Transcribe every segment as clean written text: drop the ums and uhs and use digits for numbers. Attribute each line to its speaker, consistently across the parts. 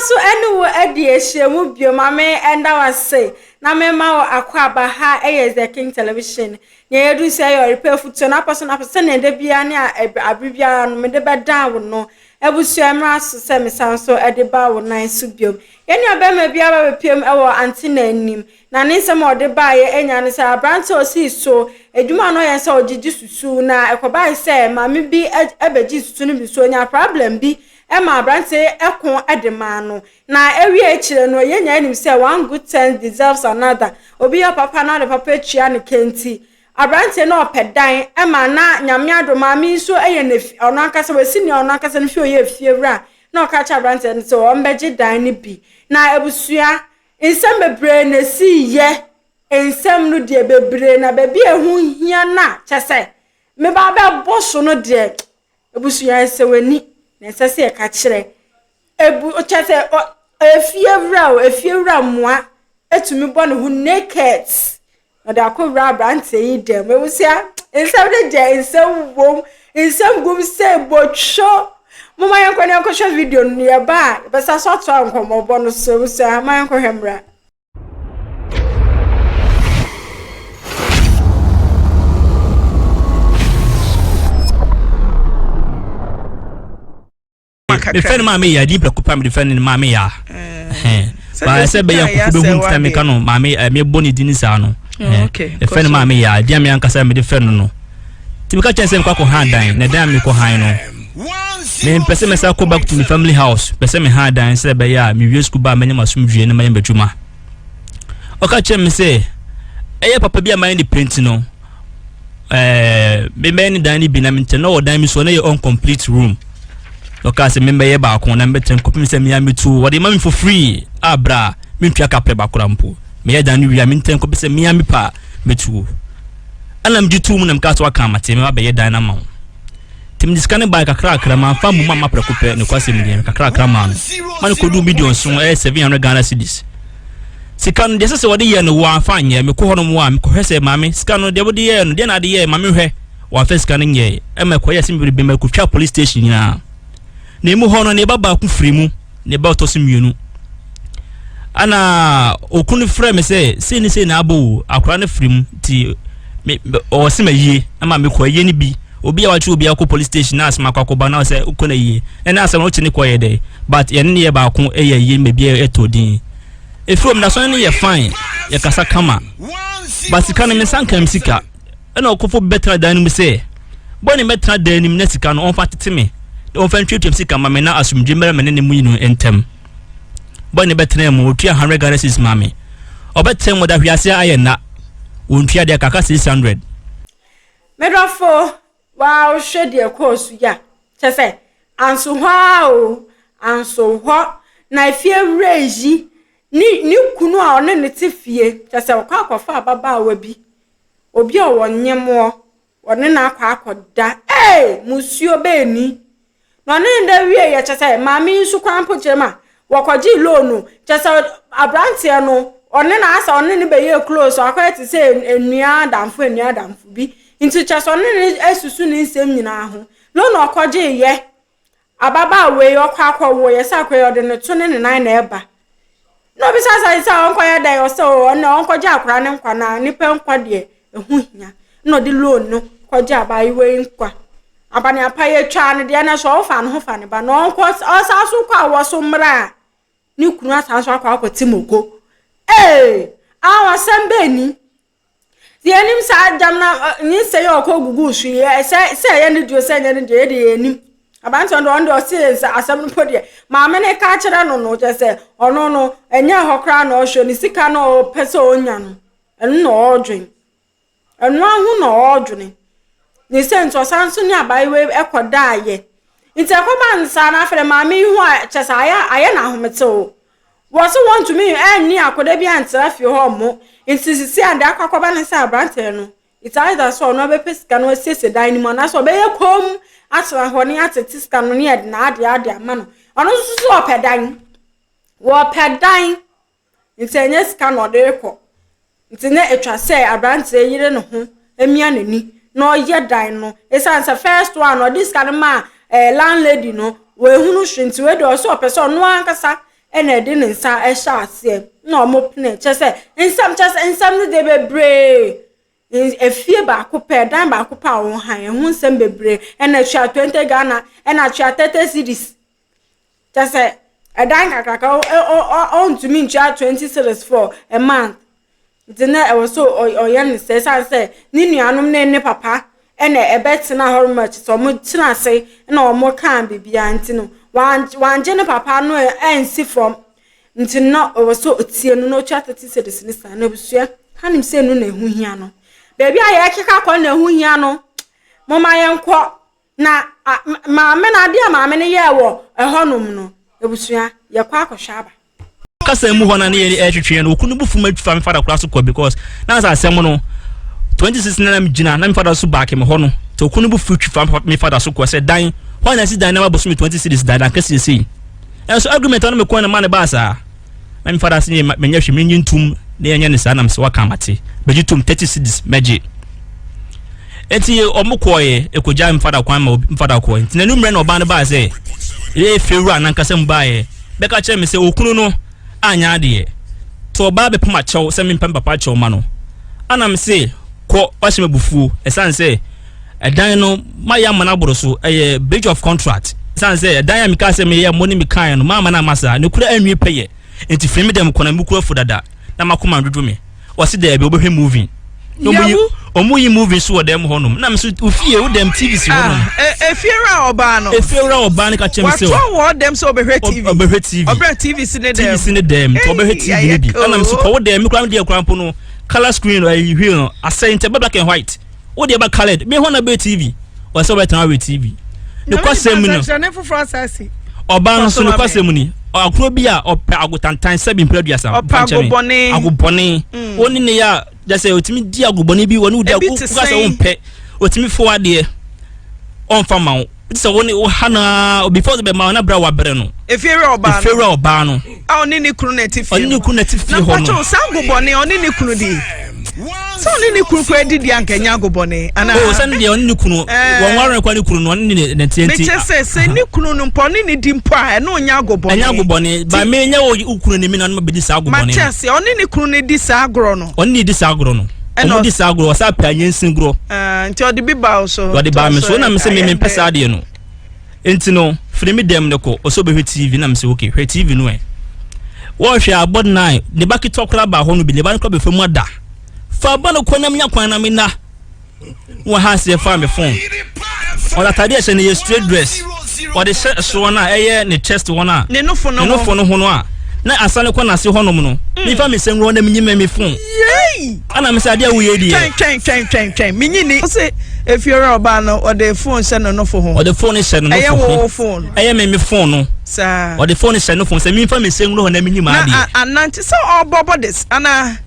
Speaker 1: so ne wo adi ahyiamu bio. Ma me nda wo ase na mema wo akwaaba. Ha yɛ The King Television. Nea yɛadu sɛ yɛ ɔrepɛ afutuo no apɔ so no apɔ sɛnea da biara ne abere biara no mede bɛdan wo no. Abusua mmra so sɛ mesan so de ba wo nan so biom. Yɛn nua bɛrima bi aba bɛpiem wɔ antena anim. Na ne nsɛm a ɔde baeɛ anya ne sɛ aberante a ɔsii so adwuma a na ɔyɛ sɛ ɔgyegye susu na ɛkɔbae sɛ maame bi bɛgyee susu no bi so ɔnya problem bi ma aberante yi ko de maa no. Na ɛwie akyire no yɛn nyinaa nim sɛ one good turn deserves another. Obi yɛ papa na ɔde papa atua ne ka nti aberanteɛ no ɔpɛ dan ma na Nyame adom maame yi nso yɛ ne ɔno ankasa wasi nea ɔno ankasa no fie ɔyɛ fie wura na ɔka kyerɛ aberanteɛ no sɛ ɔmbɛgye dan no bi. Na abusua Nsɛm bebree na esii yɛ nsɛm no deɛ bebree na baabi a ɛho hia no a kyɛ sɛ meba abɛbɔ so no deɛ abusua ɛsɛ w'ani na ɛsɛ sɛ yɛka kyerɛ ebu kyɛ sɛ efie wura o efie wura mmoa etumi bɔ ne ho naked na ɔde akɔwura aberanteɛ yi dɛm abusua nsɛm no deɛ nsɛm wom nsɛm gum sɛ botwo moma yɛnkɔ ne yɛnkɔhwɛ video no yɛba a yɛbɛsa so atoa nkɔmmɔbɔ no so abusua ma yɛnkɔhwɛ mmra.
Speaker 2: Mefrɛ no maame yaa din prɛko pɛ a mede frɛ no ne maame yaa baayɛ sɛ bɛyɛ nkofo bɛhu ntina meka no maame mebɔ ne din saa no mefrɛ no maame yaa din a me ankasa mede frɛ no no nti meka kyerɛ sɛ mekɔ akɔ han dan na dan a mekɔ han no mempɛ sɛ mɛsa kɔ back to my family house pɛ sɛ mehan dan sɛ ɛbɛyɛ a mewie sukuu ba a mɛnya masomdwie na mɛyɛ m'adwuma ɔka kyerɛ me sɛ ɛyɛ papa bi a mayɛ ne paint no ɛɛ mebɛyɛ ne dan no bi na mentɛ na ɔwɔ dan bi so na yɛ uncomplete room na ɔkaa sɛ membɛyɛ baako na mebɛtɛn kɔpem sɛ mea metu wɔde ma me for free a bra mentua kaprɛ baakora mpo meyɛ dan no wie a mentɛn kɔpem sɛ mea mepɛ a mɛtuo ɛna megye too mu na mekaa sɛ waka amate meba bɛyɛ dan no ama wo nti mede sika no bae kakrakra mamfa mmom amma prɛko pɛ nokwasɛm deɛ kakrakra maa no ma no kɔduu million so ɛyɛ 700 Ghana cedis Sika no, deɛ ɛsɛ sɛ wɔde yɛ no, wɔamfa anyɛ. Mekɔ hɔnom a, mekɔhwɛ sɛ, Maame, sika no, deɛ wode yɛɛ no, deɛ na ade yɛɛ? Ma menhwɛ. Wɔamfa sika no nyɛɛ. Ɛma ɛkɔyɛɛ sɛ bebrebe ma ɛkɔtwaa police station nyinaa. Na emu hɔ no, ne ba baako firi mu, ne ba ɔtɔ so mmienu. Ana okunu no frɛ me sɛ, sei ne sei na abɔ o, akwadaa no firi mu, nti me ɔwɔ sɛ mayie, ɛma mekɔ ayie no bi. Obi a wakye obi akɔ police station na asɛm akɔ akɔba na ɔsɛ wokɔ no ayie. Ɛna asɛm no wokye ne kɔ yɛ dɛ, but yɛne ne yɛ baako yɛ ayie no baabi a ɛtɔ din. Efiri hɔ medasɔne no yɛ fine yɛkasa kama but sika no me nsa nka me sika ɛna ɔkɔfo bi bɛtena dan no mu sɛ bɔne mɛtena dan no mu na sika no ɔmfa tete me na ɔmfa ntuatua me sika ma me na asomdwe mmɛrɛ me ne ne mu yi no ntɛm bɔne bɛtena mu ɔtua 100 Ghana cedis ma me ɔbɛtena mu ɔda hwiase ayɛ nna wɔntua deɛ kaka 600.
Speaker 1: Medɔfo waa wohwɛ deɛ ɛkɔɔ so yi a kyɛ sɛ Anso hɔ ara o, anso hɔ na efiewura yi ne ne kunu a ɔne no te fie, kyerɛ sɛ ɔkɔ akɔfa ababaawa bi, obi a ɔwɔ nyemoɔ, ɔne no akɔ akɔda. Ee, musuo bɛn ni? Na ɔne no da wieeɛ, kyerɛ sɛ maame yi nso koraa mpo kyerɛ mu a, wɔkɔgyee loan, kyerɛ sɛ aberanteɛ no, ɔne no asɛ ɔne no bɛyɛɛ close, akɔyɛ te sɛ nua adamfo nua adamfo bi. Nti kyerɛ sɛ ɔne no asusu ne nsɛm nyinaa ho. No na ɔkɔgyee yɛ ababaawa yi ɔkɔ akɔwo yɛ sɛ akɔyɛ ɔde ne to ne ne nan na ɛba na obisa sɛ sɛ ɔnkɔyɛ dɛn ɔsɛ ɔno ɔnkɔgye akora ne nkwa na nipa nkwa deɛ ɛho hia na ɔde loan no kɔgye abaayewa yi nkwa abaneapa yɛ twaa no deɛ na so ɔfa ne ho fa ne ba na ɔnkɔ ɔsan so kɔ a wɔ so mmerɛ a ne kunu asan so akɔ akɔte moko ee awasɛm bɛɛ ni Sɛ yɛnim saa dɛm na nyinsɛn a ɔkɔ gugu so yi sɛ sɛ ɛyɛ ne deɛ sɛ ɛnyɛ ne deɛ yɛde yɛnim aberanteɛ no ɔno deɛ ɔse sɛ asɛm no po deɛ maame no ka kyerɛ no no kyerɛ sɛ ɔno no ɛnyɛ hɔ koraa na ɔhwɛ ne sika na ɔpɛ sɛ ɔnya no ɛno na ɔredwen ɛno aho na ɔredwene Ne sɛ nti ɔsan nso ne abaayewa yi kɔdaeɛ. Nti ɛkɔba no saa no afei maame yi ho a kyɛ sɛ ayɛ ayɛ no ahometew. Wɔ so wɔntumi ɛnni akɔda bi antra fie hɔ mmo. Nti sisi a deɛ akɔ akɔba ne sɛ aberanteɛ no it's either sɛ ɔno ɔbɛpɛ sika no asiesie dan no mu anaasɛ ɔbɛyɛ komm atena hɔ ne atete sika no ne yɛde n'adeɛ ade ama no. Ɔno nso so ɔpɛ dan. Wɔpɛ dan. Nti ɛnyɛ sika na ɔde rekɔ. Nti na etwa sɛ aberanteɛ yere ne ho mia n'ani na ɔyɛ dan no. Esiane sɛ first one ɔde sika no maa eh, landlady no, wahunu hwee nti wei deɛ ɔsɛ ɔpɛ sɛ ɔno ankasa na ɛde ne nsa hyɛ aseɛ na wɔn pene kyɛ sɛ nsɛm kyɛ sɛ nsɛm no deɛ bebree efie baako pɛ dan baako pɛ a wɔn han ɛho nsɛm bebree ɛna tua 20 Ghana ɛna tua 30 cedis kyɛ sɛ ɛdan kakraka ɔntumi ntua 20 cedis for a month. Nti na ɛwɔ sɛ ɔyɛ no sɛ ɛsiane sɛ ne nuanom ne ne papa na ɛbɛtena hɔ nom a kyerɛ sɛ wɔtena ase na wɔkaa biribiara nti no wangye ne papa no ansi fam nti na ɛwɔ sɛ ɔtie no na ɔtua 30 cedis ne saa na abusua hanom sɛ no na ɛho hia no baabi a yɛkeka kɔ na ɛho hia no momma yɛnkɔ Na maame no, adeɛ a maame no yɛɛ wɔ ɛhɔnom no, abusua, yɛkɔ akɔhwɛ aba.
Speaker 2: Kasa mu hɔ na ne yɛ ɛtwetwe no okunu bu fuma fa me fada kora so kɔ because na sɛ asɛm no 26 na na gyina na me fada so baake me hɔ no nti okunu bu fu twi fa me fada so kɔ sɛ dan hɔ na si dan na waboso me 20 cities dan dan kɛseɛ sei ɛnso agreement no me kɔn na ma ne baa saa Na me fada se menyɛ hwee menye ntum na yɛnyɛ ne saa na mesɛ waka mate bɛgye tom 30 cedis mɛgye enti ɔmo kɔɔɛ ɛkɔgya me fada kwan ma me fada kɔɔɛ nti n'anummerɛ na ɔbaa no baa sɛ yɛ fewura nankasa mu baeɛ bɛka kyerɛ me sɛ okunu no anyɛ adeɛ nti ɔbaa bɛpam akyɛw sɛ mempɛ me papa akyɛw ma no ana me se kɔ wahyɛ me abufuo ɛsiane sɛ ɛdan no mayɛ ama no aboro so ɛyɛ breach of contract ɛsiane sɛ ɛdan a mekaa sɛ meyɛ mo ne mekaeɛ no maama no ama saa ne kura anwie pɛyɛ nti firi me dɛm kɔ na mekura fu dada na makoma ndwodwo me ɔse daabi ɔbɛhwɛ movie na ɔmo yi ɔmo yi movie so wɔ dɛm hɔnom na meso ofie wo dɛm tv si hɔnom
Speaker 3: ah, efiewura ɔbaa no
Speaker 2: efiewura ɔbaa no ka kyerɛ me sɛ
Speaker 3: watɔ wɔ dɛm sɛ ɔbɛhwɛ tv
Speaker 2: ɔbɛhwɛ tv
Speaker 3: ɔbɛhwɛ tv si ne dɛm
Speaker 2: tv si ne dɛm nti ɔbɛhwɛ tv no bi ɛna meso kɔ wo dɛm me kura me deɛ kura mpo no color screen ɛyi wheel no asɛe nti ɛbɛ black and white Wo deɛ ba colored me hɔ na bɛ TV ɔsɛ ɔbɛtena awɛ TV ne kwasɛm mu no ɔbaa no so ne kwasɛm mu ni akoro bi a ɔpɛ agotantan sɛbi mpere aduasa
Speaker 3: ɔpɛ agobɔne
Speaker 2: agobɔne mm. wɔn ne yɛ a gyɛ sɛ otumi di agobɔne bi wɔn wodi ago kasa wɔn pɛ otumi fo adeɛ ɔnfa ma wo ti sɛ wɔn wo ha na before sɛ bɛ ma wo na bere a wabrɛ no
Speaker 3: efiewura ɔbaa no
Speaker 2: efiewura ɔbaa no
Speaker 3: a ɔne ne kunu na ɛte fie
Speaker 2: ɔne ne kunu na ɛte fie hɔ no
Speaker 3: na mpakyɛw saa agobɔne ɔne ne kunu di sɛ ɔne ne kunu kura didi anka nya agobɔne
Speaker 2: anaa o sɛ ne deɛ ɔne ne kunu eh. wɔn ware kɔ ne kunu no ɔne ne ne teɛ nti
Speaker 3: mekyɛ sɛ sɛ ne kunu no mpo ɔne ne di mpo a ɛno nya agobɔne
Speaker 2: ɛnya agobɔne ba me nya wo kunu ne mi na ɔne ma bɛdi saa agobɔne
Speaker 3: makyɛ sɛ ɔne ne kunu no di saa agorɔ no
Speaker 2: ɔne ne di saa agorɔ no ɔmo di saa agorɔ ɔsa pɛ anyensin gorɔ
Speaker 3: ah, nti ɔde bi ba wo so
Speaker 2: ɔde ba me so na me sɛ me mempɛ saa adeɛ no Nti no, firi me dɛm no kɔ, ɔsɛ ɔbɛhwɛ TV, na mesɛ okay, hwɛ TV no ɛ. Wɔhwɛ abɔ nine, ne ba ketewa koraa baa hɔ no bi, ne ba no koraa bɛfa mu ada. Fa ba no kɔ na menya kwan na menna. Wɔ ha aseɛ faa me phone. Ɔde atadeɛ ɛhyɛ no yɛ straight dress. Ɔde hyɛ soro no a ɛyɛ ne chest hɔ no a,
Speaker 3: ne nofo
Speaker 2: no ho no a, na asa no kɔ n'ase hɔnom no. Mm. Mefa me nsɛm wɔ na menyi me phone.
Speaker 3: Yay!
Speaker 2: Ana me sɛ adeɛ a woyɛ deɛ.
Speaker 3: Twɛn twɛn twɛn twɛn twɛn menyi ni. Ɔse efiewura ɔbaa no ɔde phone hyɛ ne nofo ho.
Speaker 2: Ɔde phone hyɛ ne nofo ho.
Speaker 3: Ɛyɛ wo phone.
Speaker 2: Ɛyɛ me me phone no.
Speaker 3: Saa.
Speaker 2: Ɔde phone hyɛ ne phone sɛ memfa me nsɛm wura hɔ na menyi m'adeɛ.
Speaker 3: Na anante sɛ ɔbɔ bɔdes anaa.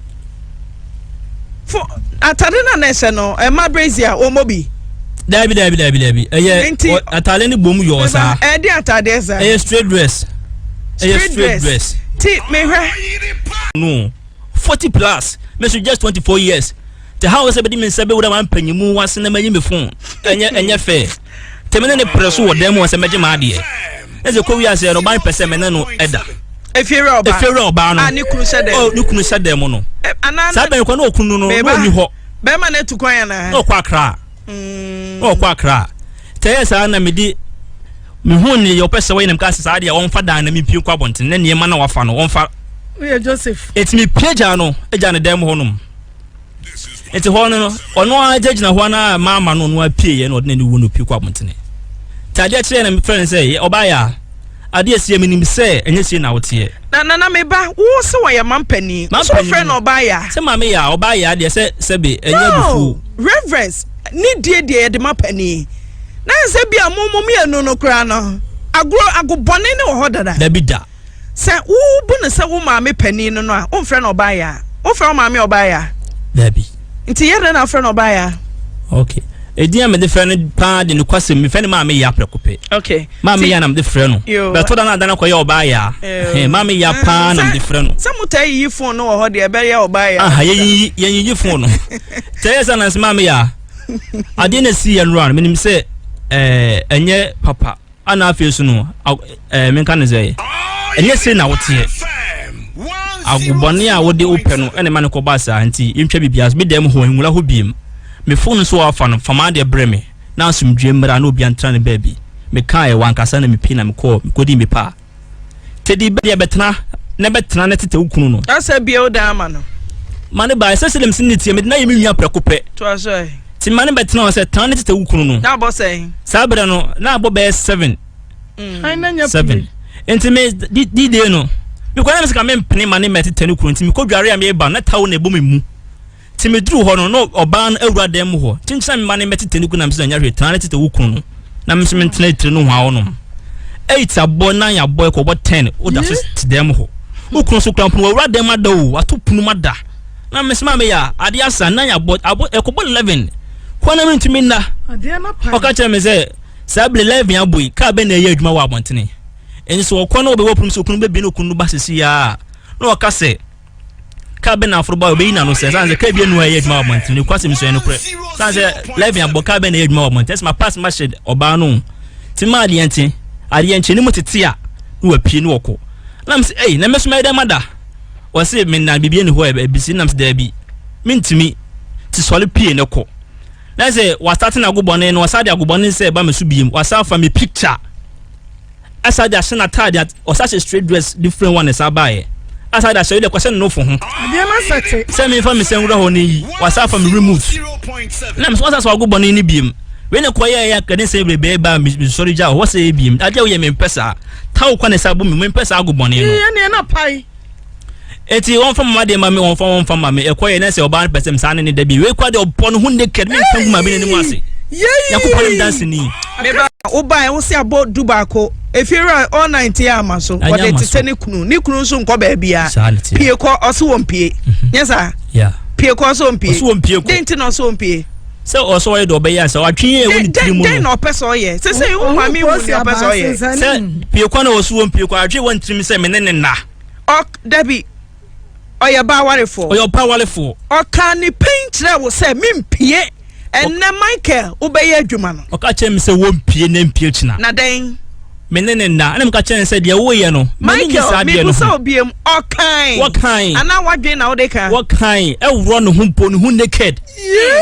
Speaker 3: Fo atade na na ɛhyɛ no ɛma brazier wɔn bi.
Speaker 2: Dabi dabi dabi dabi ɛyɛ atade no bom yɔɔ saa.
Speaker 3: Ɛde atadeɛ saa.
Speaker 2: Ɛyɛ straight dress. Ɛyɛ straight dress.
Speaker 3: Ti mehwɛ.
Speaker 2: No 40 plus me so just 24 years te how sɛ bɛde me nsa bɛwura ma mpanyimu wase na mayi me phone ɛnyɛ ɛnyɛ fair te me ne ne prɛ so wɔ dan mu wɔ sɛ mɛgye m'adeɛ ɛsɛ kɔ wiase no ɔban pɛ sɛ me ne no ɛda
Speaker 3: efiewura ɔbaa
Speaker 2: efiewura ɔbaa no
Speaker 3: a ne kunu hyɛ dɛm
Speaker 2: oh ne kunu hyɛ dɛm no saa bɛn kɔ na okunu no na ɔni hɔ
Speaker 3: bɛrima no atu kwan anaa
Speaker 2: na ɔkɔ akra mm. na ɔkɔ akra tɛ yɛ saa na mede mehu ne yɛ ɔpɛ sɛ wɔyɛ na meka sɛ saa deɛ ɔmfa dan na mepie nkɔ abɔnten na nneɛma na wafa no ɔmfa
Speaker 3: woyɛ Joseph
Speaker 2: ɛti mepie gyaa no gyaa ne dan mu hɔnom nti hɔ no ɔno ara gyinagyina hɔ na maama no ɔno apue yɛ na ɔde n'ani wu no pue kɔ abɔntene nti adeɛ kyerɛ na mefrɛ no sɛ ɔbaa yɛ a adeɛ sie menim sɛ ɛnyɛ sie na woteɛ
Speaker 3: na nana me ba wo sɛ wɔyɛ mampani so wofrɛ no ɔbaa yɛ a
Speaker 2: sɛ maame yɛ a ɔbaa yɛ adeɛ sɛ sɛbe ɛnyɛ abufuo
Speaker 3: reverence ne die deɛ yɛde ma pani na sɛ bi a mo mo mmienu no koraa no agorɔ agobɔne ne wɔ hɔ dada
Speaker 2: dabi da
Speaker 3: Sɛ wobu no sɛ wo maame panin no no a, womfrɛ no ɔbaayaa. Wofrɛ wo maame ɔbaayaa?
Speaker 2: Dabi.
Speaker 3: Nti yɛ dɛn na wofrɛ no ɔbaayaa?
Speaker 2: Okay. Edin a mede frɛ no paa de nokwasɛm mefrɛ no maame ya prɛko pɛ.
Speaker 3: Okay.
Speaker 2: Maame ya na mede frɛ no. Bɛtɔ da no ada no kɔyɛ ɔbaayaa. Maame ya paa na mede frɛ no.
Speaker 3: Sɛ motaa yiyi phone no wɔ hɔ deɛ ɛbɛyɛ ɔbaayaa.
Speaker 2: Aha yɛyiyi yɛyiyi phone no. Sɛ ɛyɛ sɛ nansi maame ya. Adeɛ na esi yɛ nora no menim sɛ ɛnyɛ papa. Ana afei so no, ɛɛ menka no sɛ, ɛnyɛ sei na woteɛ. Agobɔne a wode wopɛ no ɛna ɛma no kɔba saa nti yɛntwa biribiara so. Me dan mu hɔ, nwura hɔ biem. Me fon nso a wafa no, fa m'adeɛ brɛ me na asomdwoeɛ mmra na obiara ntena ne baabi. Mekaeɛ, wankasa na mepie na mekɔɔ, mekɔdii me paa. Teddy bɛ deɛ bɛtena na bɛtena na tete wo kunu no.
Speaker 3: Ɔsɛ bie wo dan ama no.
Speaker 2: Ma ne ba ɛsɛ sɛ dɛm si ne tie mede na yɛ me nua prɛko pɛ.
Speaker 3: To aso ɛ.
Speaker 2: Ti ma ne bɛtena hɔ sɛ tena ne tete wo kunu no.
Speaker 3: Na abɔ sɛn.
Speaker 2: Saa berɛ no na abɔ bɛyɛ 7.
Speaker 3: Mm.
Speaker 2: 7. Nti me di di day no. Mekɔ na me sika me mpene ma ne mɛ tete ne kunu nti mekɔ dware a meba na tawo na ɛbɔ me mu. Nti meduruu hɔ no, na ɔbaa no awura dan mu hɔ. Kyenkyen a mema no mmɛtete ne kunu na mese no, Ɛnyɛ hwee, tena ne tete wo kunu no, na me nso mentena etire nohoa hɔnom. Eight abɔ, nine abɔ, ɛkɔbɔ ten, woda so te dan mu hɔ. Wo kunu nso kura mpono, wawura dan mu ada o, wato pono mu ada. Na mese maame yɛ a, adeɛ asa, nine abɔ, abɔ, ɛkɔbɔ 11. Kɔ na mentumi nna. Ɔka kyerɛ me sɛ, saa bere 11 abɔ yi, kaa bɛn na ɛyɛ adwuma wɔ abɔntene? Nti sɛ ɔkɔ na ɔbɛwɔ pono mu sɛ okunu bɛbie na okunu no ba sisi a, na ɔka sɛ, kaa bɛ na aforo ba obeyi n'ano sɛ san sɛ kaa bi enu a ɛyɛ adwuma wɔ abɔnten ne kwasɛm nso ɛno korɛ san sɛ lɛvin abɔ kaa bɛ na ɛyɛ adwuma wɔ abɔnten ɛsɛ ma pass ma hyɛ ɔbaa no ti ma adeɛ nti adeɛ nkyɛn ne mu tete a na wapie ne wɔkɔ na m sɛ ɛyi na mɛso mɛyɛ dɛ ma da wɔse me na biribi ani hɔ ɛbisi nam sɛ daabi mentumi ti sɔre pie ne kɔ na sɛ wasate na agobɔne no wasa de agobɔne sɛ ɛba me so biem wasa afa me picture Asa de ahyɛ n'ataade at ɔsa hyɛ straight dress different one ɛsa baeɛ asa de ahyɛ de kɔhyɛ ne nofo ho
Speaker 4: Adeɛ no asɛ te.
Speaker 2: sɛ memfa me nsa nwura hɔ no yi wasa afa me remote na mesɛ wasa so ago bɔne no biem wei na kɔyɛ yɛ akade nsɛm bebrebe ba mesɔre gya hɔ sɛ yɛ biem adeɛ woyɛ mempɛ saa tawo kwa ne sa bɔ me mempɛ saa ago bɔne no
Speaker 4: Yie neɛ na pae.
Speaker 2: Eti wɔmfa mma deɛ ma me wɔmfa wɔmfa ma me ɛkɔ yɛ na sɛ ɔbaa no pɛ sɛ mesaa ne ne da bi wei kɔ deɛ ɔbɔ ne ho naked me nka gu ma me n'anim ase Nyankopɔn ne me danseni.
Speaker 3: Meba wobae wo se abɔ du baako efiewura all night yɛ ama so wɔde tetɛ ne kunu ne kunu nso nkɔ baabia pie kɔ ɔse wɔn pie mhm. nyɛ saa pie kɔ ɔse wɔn pie den nti na ɔse wɔn pie
Speaker 2: sɛ ɔsɛ ɔyɛ deɛ ɔbɛyɛ ansa watwe yɛ ɛwɔ ne tiri mu no
Speaker 3: dɛn na ɔpɛ sɛ ɔyɛ sɛ sɛ wo maame hu nea ɔpɛ sɛ ɔyɛ
Speaker 2: sɛ pie kɔ na ɔse wɔn pie kɔ atwe wɔ ne tirim sɛ me ne ne nna
Speaker 3: Ɔk, dabi, ɔyɛ baa warefoɔ.
Speaker 2: Ɔyɛ ɔbaa warefoɔ.
Speaker 3: Ɔkaa ne pɛn kyerɛɛ wo sɛ mempue ɛnnɛ Michael wobɛyɛ adwuma no.
Speaker 2: Ɔka kyerɛɛ me sɛ wɔmpue na mpue kyena.
Speaker 3: Na dɛn?
Speaker 2: Me ne no nna. Ɛna meka kyerɛɛ no sɛ deɛ woyɛ no, m'ani nnye saa adeɛ no ho.
Speaker 3: Michael, mebusa wo biom, ɔkae?
Speaker 2: Wɔkae.
Speaker 3: Anaa w'adwene na wode ka?
Speaker 2: Wɔkae. Ɛworɔ ne ho mpo, ne ho naked.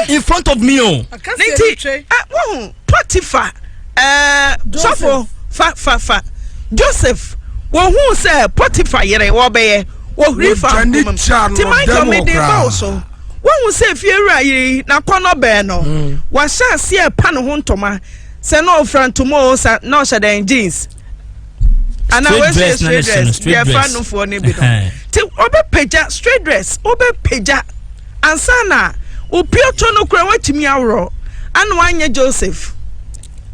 Speaker 2: In front of me o.
Speaker 3: Ne nti, wohu. Potiphar, ɛɛ, sɔfo, fa, fa, fa. Joseph, wɔhuu sɛ Potiphar yere wɔbɛyɛ, wɔhuri fa
Speaker 5: Wɔdwane
Speaker 3: nkoma mu.
Speaker 5: gyaa no
Speaker 3: Nti Michael,
Speaker 5: ɔdan mu hɔ
Speaker 3: mede ba wo
Speaker 5: koraa.
Speaker 3: so. Woahu sɛ fiewura yere yi, n'akɔnnɔ bɛn no. Wahyɛ aseɛ repa ne ho ntoma. Sɛ na ɔfira ntoma o, sa na ɔhyɛ dɛn jeans. Anaa
Speaker 2: Straight
Speaker 3: wei nso yɛ
Speaker 2: dress na ne
Speaker 3: straight
Speaker 2: hyɛ no,
Speaker 3: dress,
Speaker 2: straight
Speaker 3: deɛ ɛfa
Speaker 2: dress.
Speaker 3: nufoɔ no bi no.
Speaker 2: Ɛhɛn.
Speaker 3: Nti ɔbɛpagya straight dress, wobɛpagya. Ansa na wo pioto no kura watumi aworɔ ana wanyɛ Joseph.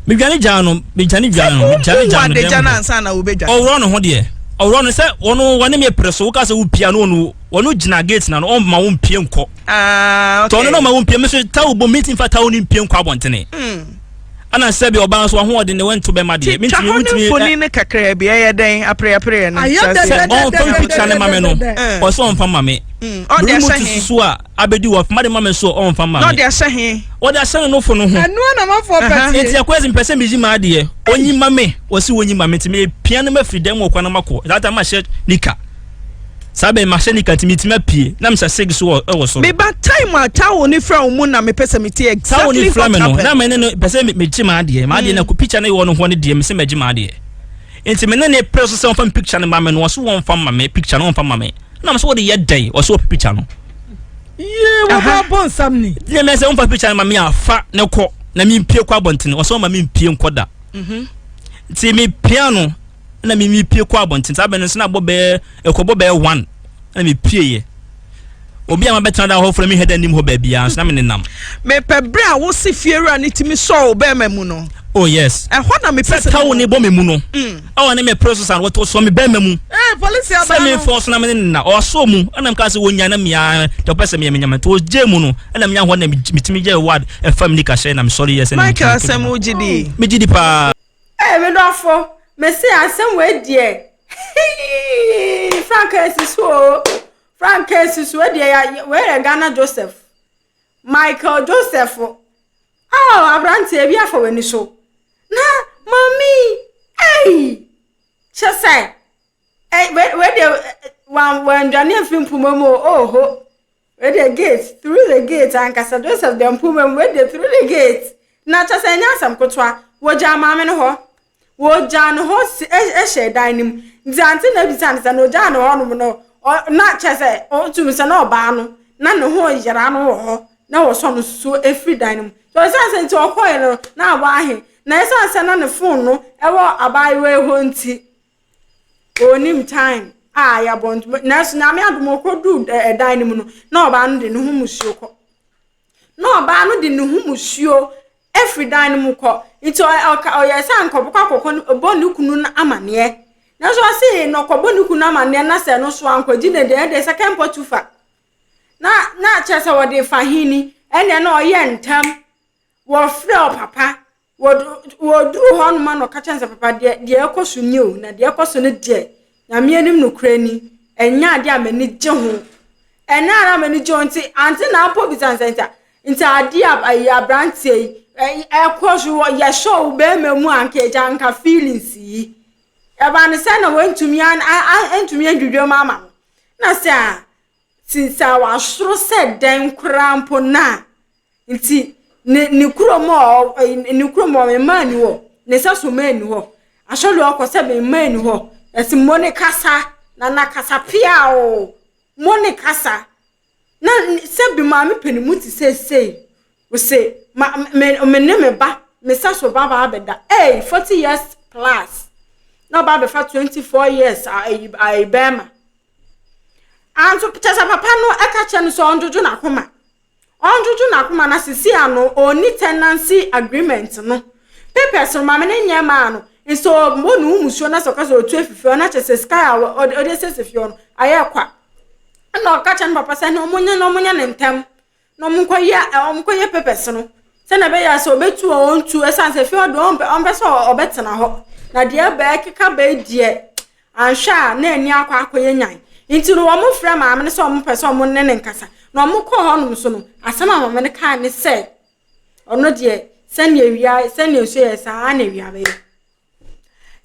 Speaker 2: Medwane gyaa no, medwane gyaa no, medwane gyaa no
Speaker 3: dɛm no ansa na wobɛdwane.
Speaker 2: Ɔworɔ ne ho deɛ, ɔworɔ no sɛ ɔno wɔne me pere so woka sɛ wopia no ɔno ɔno gyina gate na no ɔmma wo mpie nkɔ.
Speaker 3: Ah, okay.
Speaker 2: Tɔ ɔno na ɔma wo mpie, me so tawo bɔ me nti mfa tawo no mpie nkɔ abɔntene.
Speaker 3: Mm.
Speaker 2: Ana sɛ bi ɔbaa nso ahoɔden ne wɛnto bɛma deɛ.
Speaker 3: Ti twa hɔ ne mfoni ne kakraa bi ɛyɛ dɛn apereapereɛ no.
Speaker 2: Sɛ ɔnfa picture ne ma me no ɔsɛ ɔnfa ma me.
Speaker 3: Ɔde
Speaker 2: ahyɛ he. So a abɛdi wɔ ɔfa de ma me so ɔnfa ma me.
Speaker 3: Na ɔde ahyɛ he.
Speaker 2: Ɔde ahyɛ ne nofo no ho.
Speaker 4: Ɛno na mafoɔ pɛ tie.
Speaker 2: Nti akɔyɛ sɛ mpɛ sɛ meyi ma adeɛ ɔnyi ma me ɔsi wɔnyi ma me nti mepia no mafiri dɛm wɔ kwan no makɔ that time mahyɛ nika. Saa bɛn mahyɛ nika nti metumi apue na mehyɛ sig so wɔ ɛwɔ soro.
Speaker 3: Me ba time a towel ne fira wo mu na mepɛ sɛ mete exactly
Speaker 2: what happened. Towel ne fira me no na me ne no pɛ sɛ megye m'adeɛ m'adeɛ na mm. picture ne wɔ no hɔ ne deɛ me sɛ mɛgye m'adeɛ nti me ne ne pere so sɛ wɔmfa me picture no ma me no wɔso wɔmfa ma me picture no wɔmfa ma me na me sɛ wɔde yɛ dɛn wɔso wɔpɛ picture no.
Speaker 4: Yee wɔ bɛ bɔ nsam ni.
Speaker 2: Deɛ mɛ sɛ wɔmfa picture no ma me afa ne kɔ na me mpie kɔ abɔntene wɔsɛ wɔma me mpie nkɔ da. Mhm. Nti me pia no. ɛna me mepie kɔ abɔnten saa bɛ no nso na abɔ bɛyɛ ɛkɔbɔ bɛyɛ one ɛna mepie yɛ obi a mabɛtena da hɔ fura mi hɛ dɛ nim hɔ baabi a nso na me nenam.
Speaker 3: Mepɛ bere a wose fiewura no tumi sɔɔ wo bɛrima mu no.
Speaker 2: Oh yes.
Speaker 3: Ɛhɔ na mepɛ
Speaker 2: sɛ. Sɛ tawo ne bɔ me mu no. Mm. Ɛwɔ ne mepere so san wɔtɔ sɔ me bɛrima mu.
Speaker 4: Ee polisi aba
Speaker 2: no. Sɛ me fɔ so na me ne nena ɔsɔ mu ɛna meka sɛ wɔnya na mea deɛ ɔpɛ sɛ meyɛ menya me nti ɔgye mu no ɛna menya hɔ na metumi gye ward ɛfa me nika hyɛ na mesɔre yɛ sɛ.
Speaker 3: Michael asɛm wogye di.
Speaker 2: Megye di paa.
Speaker 1: Ee me dɔfo, mese asɛm wei deɛ hii frankaa si so o frankaa si so wei deɛ wei yɛ Ghana Joseph Michael Joseph oh aberanteɛ bi afa w'ani so na mami. Ei! Kyɛ sɛ, ɛ, wei, wei deɛ, wan, wandwane amfiri mpoma mu o, oho. Wei deɛ gate, through the gate ankasa, Joseph deɛ mpoma mu, wei deɛ through the gate. Na kyɛ sɛ ɛnyɛ asɛm ketewa, wɔgyaa maame no hɔ. Wɔgyaa no hɔ si, ɛ, hyɛɛ dan no mu. Nti ante na bisa no sɛ, na ɔgyaa no hɔnom no, ɔ, na kyɛ sɛ, ɔtumi sɛ na ɔbaa no, na ne ho yera no wɔ hɔ, na wɔsɔ no so firi dan no mu. Nti ɔsiane sɛ nti ɔkɔeɛ no, na abɔ ahe. Na ɛsiane sɛ na ne fon no wɔ abaayewa yi hɔ nti, ɔnnim time a yɛabɔ nti, nanso Nyame adom ɔkɔduu ɛdan no mu no, na ɔbaa no de ne ho musuo kɔ. Na ɔbaa no de ne ho musuo afiri dan no mu kɔ. Nti ɔka ɔyɛ sɛ anka ɔbɛkɔ akɔkɔ bɔ ne kunu no amaneɛ. Nanso ɔse na ɔkɔbɔ ne kunu no amaneɛ na sɛ ɛno so ankɔgye ne deɛ ɛdeɛ second Potiphar. Na na kyerɛ sɛ wɔde fa hene ɛnneɛ na ɔyɛ ntɛm Wɔfrɛɛ ɔpapa. Wɔduruu hɔ nom a na ɔka kyerɛ no sɛ, papa deɛ deɛ ɛkɔ so nie o, na deɛ ɛkɔ so no deɛ, Nyame anim nokorɛ ni, ɛnyɛ adeɛ a m'ani gye ho. Ɛnyɛ adeɛ a m'ani gye ho nti, ante na mpo bisa no sɛ, nti nti adeɛ a ayi aberanteɛ yi ɛkɔ so wɔ yɛhyɛ wo bɛrima mu a nka agya nka feelings yi. Ɛba no sɛ na wantumi an antumi andwidwa mu ama no. Na sɛ a, since a wasoro sɛ dɛn koraa mpo na Nti ne ne kurom a ɔ ne kurom a mmaa ni hɔ, ne nsa so mmaa ni hɔ. Asɔre a ɔkɔ sɛ mmaa ni hɔ. Ɛsi mo ne kasa na na kasa pia o. Mo ne kasa. Na sɛ bi maame pɛ ne mu te sɛ sei. Ose ma me me ne me ba me nsa so ba ba abɛda. Hey, 40 years plus. Na ɔba abɛfa 24 years ayi ayi bɛrima. Anso kyɛ sɛ papa no ɛka kyerɛ no sɛ ɔndwodwo n'akoma. Ɔndwodwo n'akoma na sisi ano ɔnni tenancy agreement no papers no maame no nyɛ maa no nso ɔbɔ ne ho musuo na sɛ ɔka sɛ ɔtu afi fie hɔ na kyerɛ sɛ sika a ɔde asiesie fie hɔ no ayɛ kwa ɛna ɔka kyerɛ ne papa sɛ na ɔmo nyɛ na ɔmo nyɛ ne ntɛm na ɔmo nkɔyɛ ɔmo nkɔyɛ papers no sɛnea ɛbɛyɛ a sɛ ɔbɛtu a ɔntu ɛsiane sɛ fie hɔ deɛ ɔmpɛ ɔmpɛ sɛ ɔbɛtena hɔ na deɛ ɛbɛ ɛkeka bɛyɛ deɛ anhwɛ a na ani akɔ akɔyɛ nyan nti no wɔn frɛ maame no sɛ wɔn pɛ sɛ wɔn ne ne nkasa na wɔn kɔɔ hɔnom so no asɛm a maame no kaa ne sɛ ɔno deɛ sɛnea wia sɛnea nsuo yɛ saa na wia bɛyɛ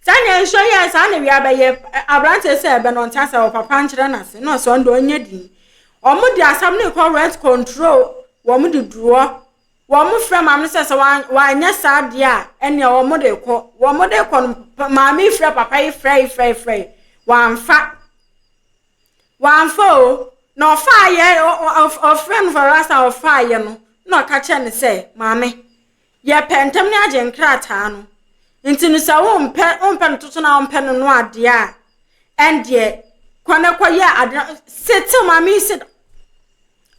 Speaker 1: Sɛnea nsuo yɛɛ saa na wia bɛyɛ aberanteɛ sɛ ɛbɛ no ɔnte asɛ ɔpapa nkyerɛ no ase na ɔsɛ ɔno deɛ ɔnyɛ din. Wɔn de asɛm no kɔ rent control wɔn de duruɔ wɔn frɛ maame no sɛ sɛ wanyɛ saa deɛ a ɛnea wɔn de kɔ wɔn de kɔ no maame yi frɛ papa yi frɛ yi frɛ yi frɛ yi wamfa wamfa o na ɔfaa yɛ ɔfrɛ no for last time ɔfaa yɛ no na ɔka kyerɛ no sɛ maame Yɛpɛ ntɛm ne agye nkrataa no. Nti no sɛ wompɛ wompɛ no toto na wompɛ no no adeɛ a, ɛndeɛ kɔ na kɔyɛ ade no sete maame yi se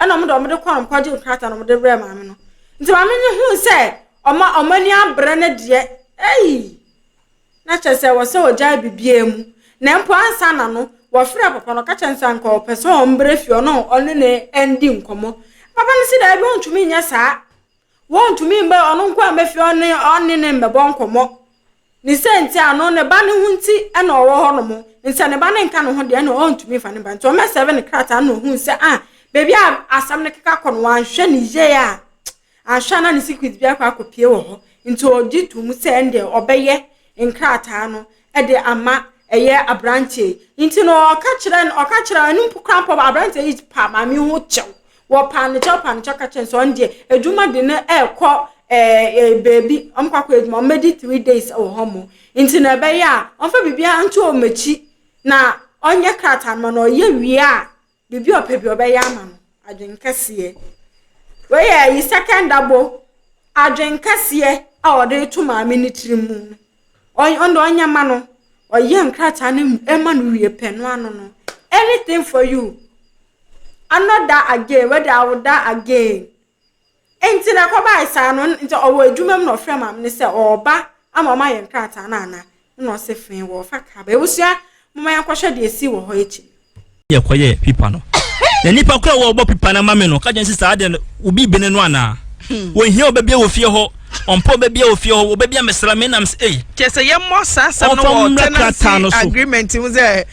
Speaker 1: ɛna ɔmo de ɔmo de kɔ no kɔgye nkrataa no ɔmo de brɛ maame no. Nti maame no huu sɛ ɔmo ɔmo ani abere ne deɛ ei na kyerɛ sɛ wɔ sɛ ɔgyae biribiara mu. Na mpo ansa na no wɔfrɛ papa no ɔka kyerɛ no sɛ anka ɔpɛ sɛ ɔmbrɛ fie ɔno ɔne ne ɛndi nkɔmmɔ. Papa no se daabi ɔntumi nyɛ saa. Wɔntumi mma ɔno nko a mɛfi ɔne ɔne ne mmɛbɔ nkɔmmɔ. Ne sɛ nti ano ne ba no ho nti na ɔwɔ hɔ nom. Nsɛ ne ba no nka ne ho deɛ na ɔntumi mfa ne ba nti ɔmɛsɛve ne krataa na ohun sɛ ah baabi a asɛm no keka kɔ no wanhwɛ ne yie a anhwɛ a na ne secret bi akɔ akɔpie wɔ hɔ nti ɔgye to mu sɛ ɛndeɛ ɔbɛyɛ nkrataa no de ama ɛyɛ aberanteɛ yi nti no ɔka kyerɛ no ɔka kyerɛ ɛno mpo kora mpo aberanteɛ yi pa maame ho kyɛw wɔpa ne kyɛw pa ne kyɛw ka kyerɛ sɛ ɔno deɛ adwuma de no ɛrekɔ ɛɛ beebi ɔmo kɔ akɔ adwuma ɔmo bɛdi 3 days wɔ hɔ mo nti na ɛbɛyɛ a ɔmfa biribiara nto wɔn akyi na ɔnyɛ krataa no ma na ɔyɛ wie a biribi a ɔpɛ bi ɔbɛyɛ ama no adwen kɛseɛ wei yɛ ayi second abo adwen kɛseɛ a ɔde to maame ne tiri mu no ɔno ɔnyɛ ma no ɔyɛ nkrataa no ɛma no wie pɛ no ano no anything for you I not die again whether I will die again nti na ɛkɔbaa saa no nti ɔwɔ adwuma mu na ɔfrɛ maame no sɛ ɔreba ama ɔma yɛ nkrataa no ana na ɔsɛ fɛn wɔ ɔfa kaa ba ebusua moma yɛnkɔhwɛ deɛ esi wɔ hɔ akyi.
Speaker 2: Yɛkɔyɛ pipa no na nipa koro a wɔbɔ pipa no ama me no ka kyɛn sɛ saa deɛ no obi bene no anaa wɔhia ɔbɛbia wɔ fie hɔ ɔmpɛ ɔbɛbia wɔ fie hɔ ɔbɛbia mesra me nam sɛ ei
Speaker 3: kyɛ sɛ yɛmmɔ saa asɛm no wɔ tenancy agreement mu sɛ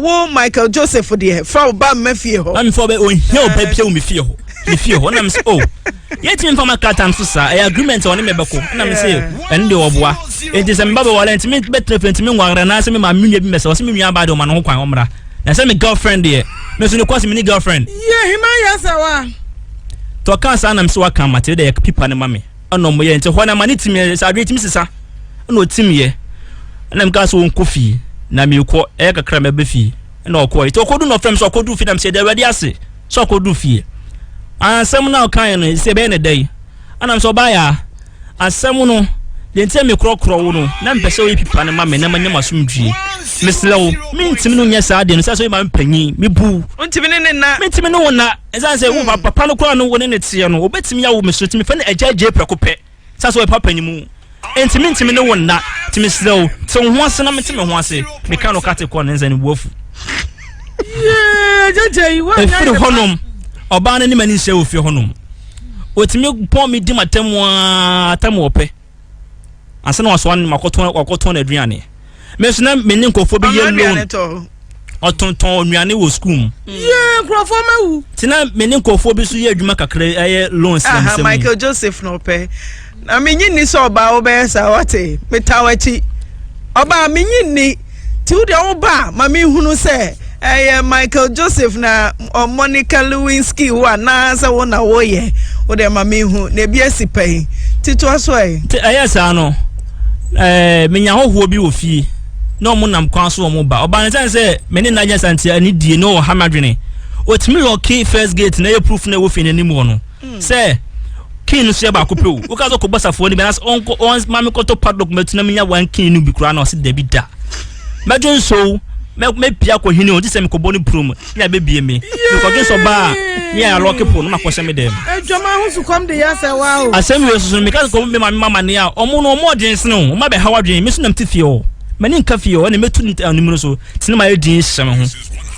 Speaker 3: wo Michael Joseph deɛ fa wo ba mma fie hɔ.
Speaker 2: Maame fa ɔbɛ ohia ɔbɛ bia wɔ me fie hɔ. ne fie hɔ. Ɛna me sɛ, oh, yɛntumi mfa ma krataa no so saa, ɛyɛ agreement a ɔne me bɛkɔ. Ɛna me sɛ, ɛno deɛ ɔboa. Enti sɛ meba bɛware a, ntumi bɛtena fie, ntumi nware anaasɛ me maame me nua bi mmɛsɛ, ɔsɛ me nua baa deɛ ɔma ne ho kwan ɔmmra. Na sɛ me girlfriend deɛ, me nso ne kɔ sɛ me ne girlfriend.
Speaker 4: Yie, hema yɛ sɛ wa.
Speaker 2: Tɔ kaa saa na me sɛ waka mate deɛ yɛ pipa no ma me. Ɛna ɔmo yɛ nti hɔ na ma ne tim yɛ sɛ adwene tumi sesa. Ɛna ɔtim yɛ. Ɛna meka sɛ ɔnkɔ fie na mekɔ ɛyɛ kakra mɛbɛ fie. Ɛna ɔkɔɔ nti ɔkɔdu na ɔfrɛ me sɛ ɔkɔdu fie na mesɛ da awurade ase sɛ ɔkɔdu fie. Asɛm no a ɔkaeɛ no sɛ ɛbɛyɛ ne dɛn. Ɛna mesɛ ɔbaa yɛ a asɛm no deɛ nti a mekorɔkorɔ wo no na mepɛ sɛ woyɛ pipa no ma me na manya m'asomdwie. Mesrɛ wo mentumi no nyɛ saa deɛ no sɛ sɛ woyɛ ma mpanyin mebu.
Speaker 3: Wontumi ne ne nna.
Speaker 2: Mentumi ne wo nna. Ɛsiane sɛ wo hmm. papa no koraa no wo ne ne teɛ no wobɛtumi awo me so tumi fɛ no agya agye prɛko pɛ sɛ sɛ ɔyɛ papa mu enti mentumi ne wo nna nti mesrɛ wo te wo ho ase na mente me ho ase meka no kate kɔ ne nsa ne bu afu ɛfiri hɔnom ɔbaa no ne m'ani nhyɛ wɔ fie hɔnom ɔtumi pɔn me di m'atam a atam wɔpɛ ansa na wasoa no makɔtɔn wakɔtɔn aduane me nso na me ne nkurɔfoɔ bi yɛ loan ɔtontɔn nnuane wɔ sukuu mu.
Speaker 4: Yee nkurɔfoɔ ma wu.
Speaker 2: Ti na me ne nkurɔfoɔ bi nso yɛ adwuma kakra ɛyɛ loan sɛm sɛm.
Speaker 3: Michael Joseph na ɔpɛ na menyi nni sɛ ɔbaa wobɛyɛ saa wate meta w'akyi ɔbaa menyi nni Nti wo deɛ wo ba a ma me hunu sɛ ɛyɛ Michael Joseph na Monica Lewinsky wo anaasɛ wo na woyɛ wo deɛ ma me hu na ebi asi pɛn nti toa so ɛ.
Speaker 2: Nti ɛyɛ saa no ɛɛ menya ahɔhoɔ bi wɔ fie na wɔn nam kwan so wɔn ba ɔbaa ne sɛn sɛ me ne nna nyɛ santi ani die na ɔha m'adwene otumi lɔki first gate na ɛyɛ proof na ɛwɔ fie n'anim hɔ no. Sɛ king no so yɛ baako pɛ o woka sɛ ɔkɔbɔ safoa no bi anaasɛ ɔnkɔ ɔn ma mekɔtɔ padlock mɛtu na menya one king no bi koraa na ɔse dabi da mɛdwo nso mɛ mɛpia akɔ hene o gye sɛ mekɔbɔ no purom ne abɛbie me mekɔdwe nsɔ baa ne yɛ alɔke po no makɔhyɛ me dɛm
Speaker 4: adwama ho sukɔm de yɛ asɛ wa o
Speaker 2: asɛm wei soso no meka sɛ kɔ me maame mama ne a ɔmo no ɔmo ɔdwen sene o ɔmo abɛha wadwen me so nam te fie hɔ m'ani nka fie hɔ ɛna mɛtu anim no so tene ma yɛ din hyɛ me ho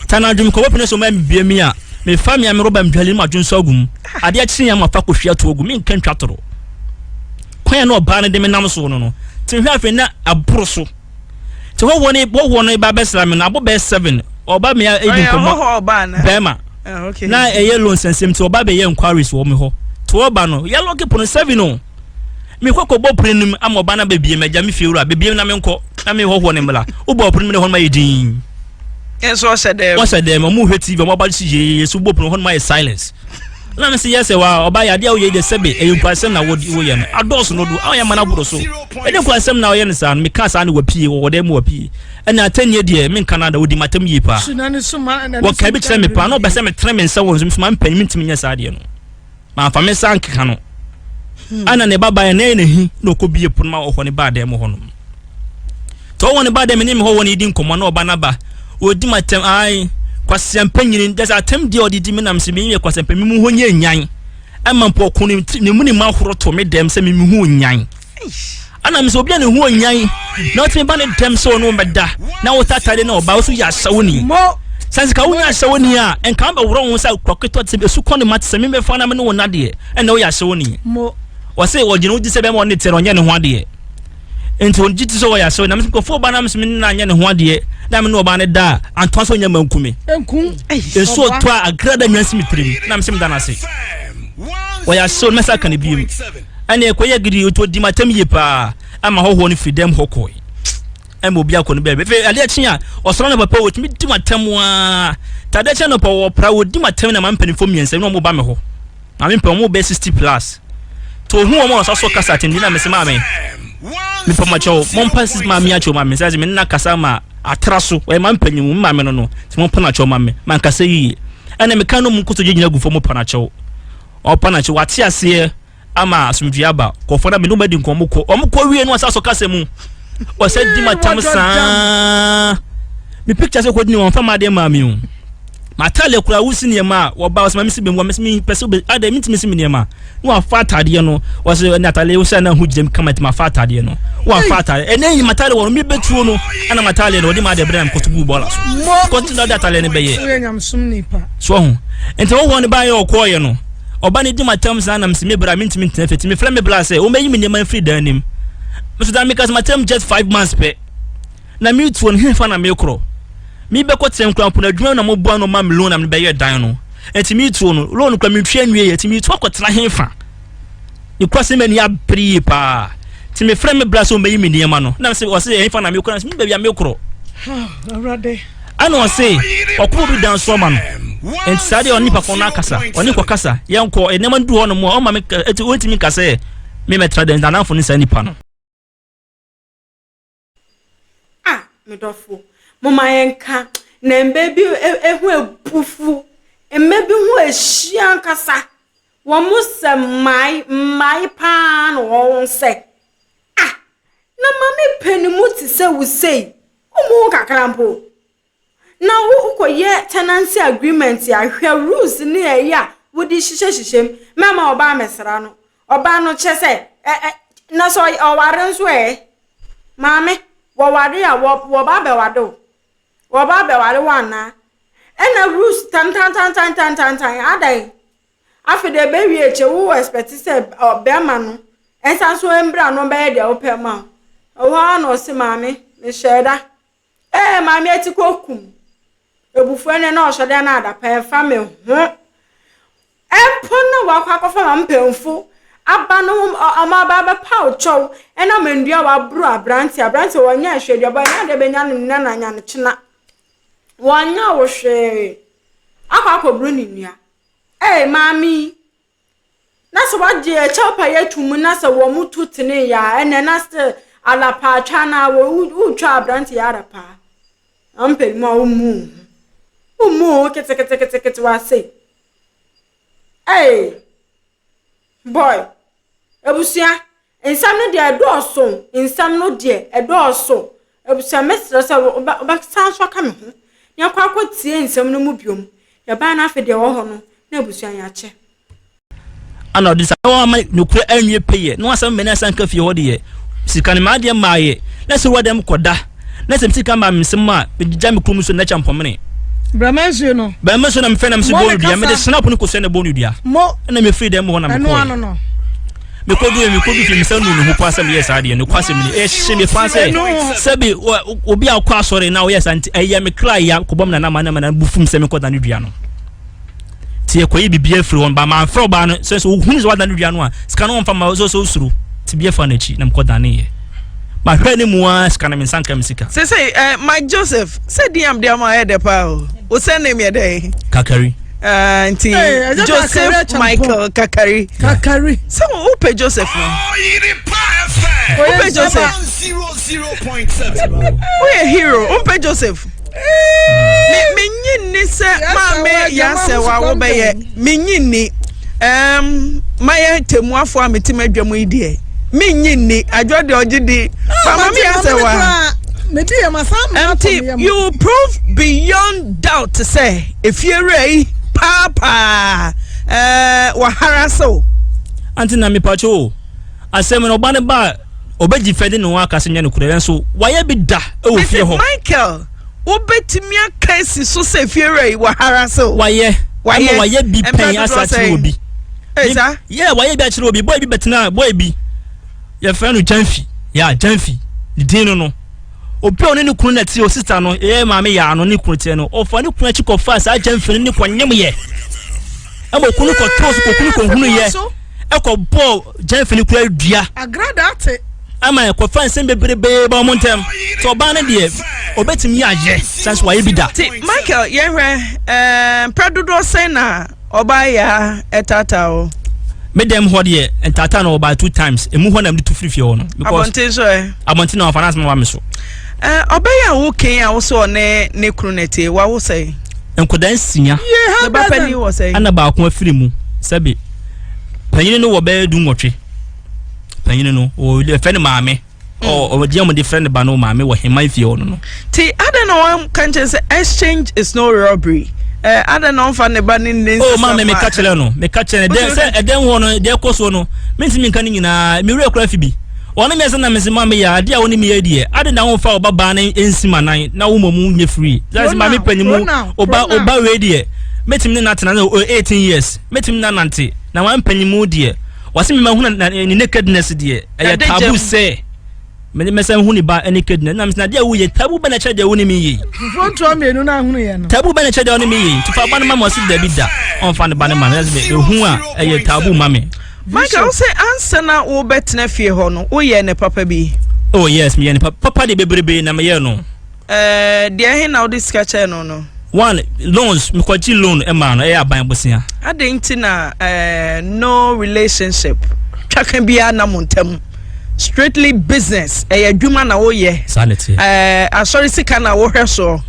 Speaker 2: ta na adwene kɔbɔ pene so ma bie mi a Mefa me a me rɔba medwale mu adwonsɔ agu mu. Adeɛ kye a mafa kɔhwie ato agu. Menka ntwa toro. Kwan a na ɔbaa no de me nam so no no, nti mehwɛ afei na aboro so. Nti hɔhoɔ no hɔhoɔ no ba bɛsra me no abɔ bɛyɛ seven. Ɔba me edi nkɔmmɔ. Bɛrima.
Speaker 3: Ah,
Speaker 2: na ɛyɛ loan sɛnsɛm nti ɔba bɛyɛ inquiries wɔ me hɔ. Nti ɔba no, yɛlɔke pono seven o. Mekɔ kɔbɔ pono no mu ama ɔba no abɛbie me, agya me fie wura, bɛbie na menkɔ na me hɔhoɔ no mmra. Wobɔ pono mu na ɛhɔ no ayɛ dinn.
Speaker 3: Nso ɔhyɛ dɛm.
Speaker 2: Ɔhyɛ dɛm, ɔmo hwɛ TV, ɔmo aba so yee, so bɔ pono hɔ no ayɛ silence. Na me sɛ yɛ sɛ wa ɔba yɛ adeɛ a woyɛ deɛ sɛbe ɛyɛ nkurasɛm na woyɛ no adɔɔso no do a ɔyɛ ma no aboro so. Ɛde nkurasɛm na ɔyɛ no saa no meka saa no wapie wɔ dɛm mu wapie. Ɛna atɛnnie deɛ menka no ada wodi matam yie paa. Wɔka bi kyerɛ me paa na ɔbɛ sɛ metene me nsa wɔ nso ma mpanyin mentumi nyɛ saa deɛ no. Mamfa me nsa ankeka no. Ɛna ne ba baeɛ na ɛyɛ n'ahi na ɔkɔbie pono ma ɔhɔ ne baa dan mu hɔnom. Nti ɔwɔ ne ba dɛm ne me hɔ wɔ ne di nkɔmmɔ na ɔba n'aba ɔdi m'atɛm ae kwasiampa nyini dɛ sɛ atɛm deɛ ɔde di me nam sɛ meyɛ kwasiampa me mu hɔ nyɛ nyan ɛma mpo ɔko ne ne mu ne mu ahoro to me dɛm sɛ me mu ho nyan ana me sɛ obi a ne ho nyan na ɔtumi ba ne dɛm sɛ ɔno bɛda na wotatade na ɔba wo so yɛ ahyɛwoni sɛ sika wonya ahyɛwoni a nka wobɛworɔ wo sɛ kɔketɔ te sɛ ɛsu kɔ ne ma te sɛ memɛfa na me ne wo nadeɛ ɛnna woyɛ ahyɛwoni wɔse wɔgyina wo di sɛ bɛma ɔne te no ɔnyɛ ne ho adeɛ nti wɔn gye ti sɛ wɔyɛ asɛw na mese nkurɔfoɔ ɔbaa na mese me nna anyɛ ne ho adeɛ na me ne ɔbaa no da a antoa sɛ ɔnyɛ manku me nsuo tɔ a agra da nwa si me tirim na mese meda no ase wɔyɛ asɛw no mɛsa aka no biem ɛne ɛkɔyɛ gidi nti ɔdi matam yie paa ama hɔhoɔ no firi dɛm hɔ kɔe ɛma obi akɔ no baabi afei adeɛ kye a ɔsɔre no papa wɔtumi di matam a ta adeɛ kye no papa wɔpra wɔdi matam na ma mpanimfoɔ mmiɛnsa ne wɔn ba me hɔ Maame mpɛ wɔn bɛ 60 plus. To ohun wɔn a ɔsa so kasa atɛn na mese maame. Mepɛ mo akyɛw mo mpa sisi maame akyɛw maame sɛ me nna kasa ma atra so ɔyɛ ma mpanyin mu maame no no sɛ mo pa na akyɛw maame ma nkasa yie ɛna meka no mu nkoto gyina gu fam mo pa na akyɛw ɔpa na akyɛw wate aseɛ ama asomdwe aba kɔfɔ na me no madi nkɔmmɔ kɔ ɔmo kɔ wie no ɔsa so kasa mu ɔsɛ di matam saa me picture sɛ kɔdi ne wɔn fa ma adeɛ maa mi o M'atadeɛ koraa wosi nneɛma a wɔba wɔsɛ ma mesi bɛmu wɔmesi mi pɛ sɛ adɛ mi ntumi si mi nneɛma na wafa atadeɛ no wɔsɛ ɛne atadeɛ wohyɛ na ho gyina mu kama nti mafa atadeɛ no wafa atadeɛ ɛnɛ yi m'atadeɛ wɔ no mi bɛtuo no ɛna m'atadeɛ no wɔde ma adeɛ brɛ na mekɔto gu bɔɔla so kɔnti na ɔde atadeɛ no bɛyɛ so ho nti wɔwɔ no baayɛ ɔkɔɔyɛ no ɔba no di m'atam saa nam sɛ me bra mentumi ntena fie nti mefrɛ me bra sɛ wɔmɛyi me nneɛma mfiri dan nim nso dan meka sɛ m'atam just 5 months pɛ Na meretuo no, hefa na merekorɔ? Merebɛkɔ tena nkura mpo no, adwuma na moboa no ma me loan na mede bɛyɛ dan no. Ɛti mi tuo no loan kura mi ntua nwie yɛ ɛti mi tu akɔtena hefa. Ne kura sɛ m'ani abere yie paa. Ti mi frɛ mi bra sɛ ɔmbɛyi mi nneɛma no. Na sɛ ɔsɛ ɛhefa na mi kura mi baabi a mi korɔ. Ɛna ɔse ɔkɔ obi dan so ama no. Nti saa deɛ ɔne nipa kɔn no akasa ɔne kɔ kasa yɛn kɔ nneɛma no du hɔ nom a ɔma mi ɛti ɔntumi nka sɛ mi mɛtra dɛn nanafo ne saa nipa no.
Speaker 1: Ah, me dɔfo, momma yɛnka, na mma bi ho abufuw, mma bi ho ahyia ankasa. Wɔn sɛ mmae, mmae paa na wɔn sɛ. Ah, na maame panin mu te sɛ wo sei, wommu ho kakra mpo. Na wokɔyɛ tenancy agreement a, hwɛ rules ne ɛyɛ a wode hyehyɛhyehyɛ mu. Mɛma ɔbaa mɛsra no. Ɔbaa no kyɛ sɛ, ɛ ɛ na sɛ ɔware nso ɛ? Maame, wɔware a, wɔ wɔba abɛware wo? Wɔba abɛware wo anaa? Ɛna rules tantantantantantantan, adɛn? Afei deɛ ɛbɛwie akyire wo expect sɛ bɛrima no nsa nso mbra no ɔbɛyɛ deɛ wopɛ ma wo. Ɛhɔ ara na ɔse maame, mehyɛɛ da. Ee maame ati kɔ kum ebufuo ɛnɛ na ɔhyɛ dɛ na adapa ɛmfa me ho mpo na wakɔ akɔfa ma mpanyinfo aba no ho ɔmo aba abɛpaw kyɛw ɛnam ndua waboro aberante aberante wɔnyɛ hwee aduaba ɛnyɛ adeɛ bɛnya no nnɛ na anya no kyena wɔnyɛ wo hwee akɔ akɔboro ne nua ee maame yi Na sɛ wɔagye kyɛwpa yi ato mu na sɛ wɔn to tene yɛ a, ɛnɛ na sɛ alapaatwa anaa wotwa aberante yɛ arapaa. Na mpɛ mu a wommu wo ho. Wommu wo ho keteketekete wase. Hey, boy, abusua, Nsɛm no deɛ ɛdɔɔso, nsɛm no deɛ ɛdɔɔso. Abusua mɛsrɛ sɛ wobɛsan so aka me ho na yɛakɔ akɔtie nsɛm no mu biom. Yɛbaa no afei deɛ ɛwɔ hɔ no na abusua yɛakyɛ.
Speaker 2: Ana ɔde saa wama nokorɛ anwie pɛyɛ na wasɛm mene asan ka fie hɔ deɛ sika no m'adeɛ maayɛ na sɛ wura dɛm kɔda na sɛ sika maa me nsɛm a megya me kurom so na kyɛ mpɔmene
Speaker 4: Brɛma nsuo no.
Speaker 2: Brɛma nsuo na mefɛ na mesi bɔ no dua mede snap no kosua na bɔ no dua.
Speaker 4: Mo.
Speaker 2: Ɛna mefiri dɛm hɔ na mekɔɛ.
Speaker 4: Ɛno ano no.
Speaker 2: Mekɔdu yɛ mekɔdu fie mesɛ nu me ho paa sɛ meyɛ saa deɛ no kwasɛm ni ɛhye me paa sɛ sɛbi obi a ɔkɔ asɔre na ɔyɛ saa nti ɛyɛ me kra ya kɔbɔ me nana ma na ma na bu fum sɛ mekɔda no dua no nti yɛkɔyɛ biribi afiri hɔ ba mamfrɛ ɔbaa no sɛ sɛ ohunu sɛ wada no dua no a sika no ɔmfa ma sɛ sɛ osuro nti bi afa n'akyi na mekɔdaneeɛ mahwɛ ne mu ara sika no me nsa nka me sika.
Speaker 3: Sese eh, Mike Joseph sɛ din am de ama ayɛ dɛ paa o wo sɛ name yɛ dɛ.
Speaker 2: Kakari.
Speaker 3: Uh, nti hey, Joseph Michael Kakari.
Speaker 4: Kakari.
Speaker 3: Sɛ wopɛ Joseph no. Wopɛ Joseph. Woyɛ hero wompɛ Joseph. Me menyi nni sɛ maame yasɛ wa wobɛyɛ menyi nni um, mayɛ tɛmuafo a mete m'adwa mu yi deɛ menyi nni adwa deɛ ɔgye di ah, mama me yasɛ wa nti you will prove beyond doubt sɛ efie wura yi paapaa ɛɛ eh, wahara so.
Speaker 2: Ante na mepatwo o asɛm no ɔba no ba ɔbɛgye fɛ de ne ho aka sɛ nyɛ nokorɛ nanso wayɛ bi da wɔ fie hɔ.
Speaker 3: Michael wobɛtumi aka asi so sɛ fiewura yi wahara so.
Speaker 2: Wayɛ
Speaker 3: wayɛ
Speaker 2: ama wayɛ bi pɛn asa akyerɛ obi.
Speaker 3: Ɛsa.
Speaker 2: Yɛ wayɛ bi akyerɛ obi boy bi bɛtena boy bi yɛfrɛ no Janfi ya Janfi ne din no no obi a ɔne ne kunu na te o sista no yɛ maame yɛ ano ne kunu teɛ no ɔfa ne kunu akyi kɔfa saa Janfi no ne kɔnyem yɛ ɛma okunu kɔtoo so kɔkunu kɔhunu yɛ ɛkɔ bɔɔ Gyɛnfene no kura dua.
Speaker 4: Agrada ate.
Speaker 2: Ama ɛkɔfa nsɛm bebrebe ba wɔn ntam. Sɛ ɔbaa no deɛ, ɔbɛtumi ayɛ sɛ nso wayɛ bi da.
Speaker 3: Ti Michael yɛhwɛ ɛɛ mpɛ dodoɔ sɛn na ɔbaa yaa ɛtaataa o.
Speaker 2: Me dɛm hɔ deɛ ntaataa na ɔbaa two times emu hɔ na mede tu firi fie hɔ no.
Speaker 3: Abɔnten so ɛ.
Speaker 2: Abɔnten na ɔfa n'asɛm aba me so.
Speaker 3: Ɛɛ ɔbɛyɛ a wo ken a wo sɛ ɔne ne kunu na ɛte wawo sɛn.
Speaker 2: Nkwadaa nsia.
Speaker 3: Ne ba panin wɔ sɛn.
Speaker 2: Ɛna baako afiri mu sɛbi. Panyin no wɔ bɛyɛ du nwɔtwe. Panyin no wɔfrɛ no maame. Mm. Ɔdi a wɔde frɛ ne ba no maame wɔ heman fie hɔ no no.
Speaker 3: Ti adɛn na wɔn ka nkyɛn sɛ exchange is no robbery. Eh, adɛn na ɔnfa ne ba ne ne nsesa
Speaker 2: Oh maame meka kyerɛ no meka kyerɛ no dɛ sɛ ɛdɛn hɔ no deɛ ɛkɔ soɔ no mentumi nka ne nyinaa me werɛ kora fi bi ɔne me sɛ na mese maame yɛ adeɛ a wo ne me yɛ deɛ adɛn na womfa ɔba baa no nsi ma nan na wo mmom nyɛ free sɛ sɛ maame panyin mu ɔba ɔba wei deɛ mɛtumi ne no atena no 18 years Mɛtumi na nante na wɔn mpanyin mu deɛ wɔsi mi ma hu na ne nakedness deɛ ɛyɛ taboo sɛ. Me mɛsɛ hu ne ba ne kedi na mesɛ adeɛ a woyɛ tabu bɛ na kyerɛ deɛ wo ne me yɛ.
Speaker 4: Fufuo ntoa mmienu na ahunu yɛ no.
Speaker 2: Tabu bɛ na kyerɛ deɛ wo ne me yɛ. Nti fa ba no ma me ɔse dabi da ɔnfa ne ba no ma no ɛsɛ ehu a ɛyɛ tabu ma me.
Speaker 3: Michael wo sɛ ansa na wobɛtena fie hɔ no woyɛ ne papa bi.
Speaker 2: Oh yes meyɛ ne papa papa de bebrebe na meyɛ no.
Speaker 3: Ɛɛ deɛ he na wode sika kyɛɛ no no?
Speaker 2: One, loans, mekɔgye loan maa no, ɛyɛ aban bosea.
Speaker 3: Adɛn nti na eh, no relationship twaka biara na mo ntam? Strictly business, ɛyɛ adwuma na woyɛ.
Speaker 2: Saa na ɛteɛ.
Speaker 3: Eh, asɔre sika na wohwɛ soɔ